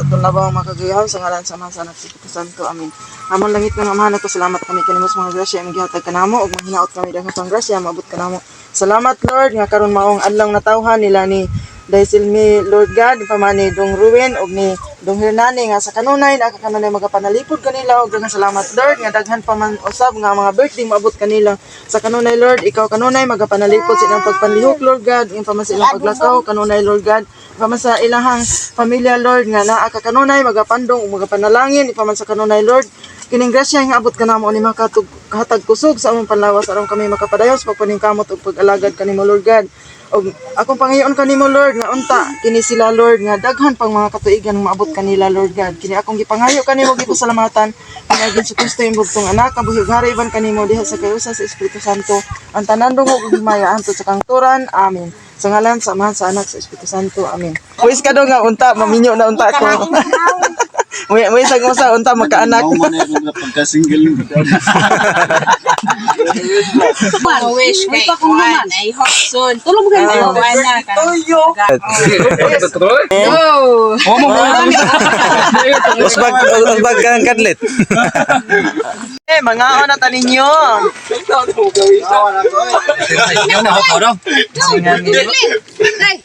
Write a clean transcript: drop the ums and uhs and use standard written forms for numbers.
sa atong labaw ang makagagahom, sa ngalan sa Amahan, sa Anak, sa Espiritu Santo. Amen. Among langit nga Amahan, nagpasalamat kami kanimo sa mga grasya imong gihatag kanamo ug manghinaot kami daghang pang grasya maabot kanamo. Salamat, Lord, nga karon maong adlaw natawhan nila ni Daisilmi, Lord God, pamani Dong Ruwen ug ni Dong Hernani nga sa kanunay na kanunay magapanalipod kanila. Ug daghang salamat, Lord, nga daghan pa man usab nga mga birthday maabot kanila. Sa kanunay, Lord, ikaw kanunay magapanalipod sa ilang pagpanlihok, Lord God, ing paman sa ilang paglakaw kanunay, Lord God, paman sa ilahang pamilya, Lord, nga naa ka kanunay magapandong ug magapanalangin ipaman sa kanunay, Lord. Kining grasya nga abot kanamo ni makatug hatag kusog sa among panlawas aron kami makapadayon sa pagpaningkamot ug pag-alagad kanimo, Lord God. Og akong pangayoon kanimo, Lord, nga unta kini sila, Lord, nga daghan pang mga katuigan nga maabot kanila, Lord God. Kini akong gipangayo kanimo, gipasalamatan pinaagi sa Kristo imong bugtong anak, ang buhi ug hari uban kanimo diha sa kayusa sa Espiritu Santo, ang tanan dungog ug himaya hangtod sa kahangturan. Amen. Sa ngalan sa Amahan, sa Anak, sa Espiritu Santo. Amen. Wis ka daw nga unta maminyo na unta ko. Muy muy sa usa unta magkaanak. Mao man na pagka-single. Wish kay kuan, I hope soon. Tulong mo kayo kuan na. Go. Usbag, usbag kang kadlit. Eh, mga na ta ninyo. Ay.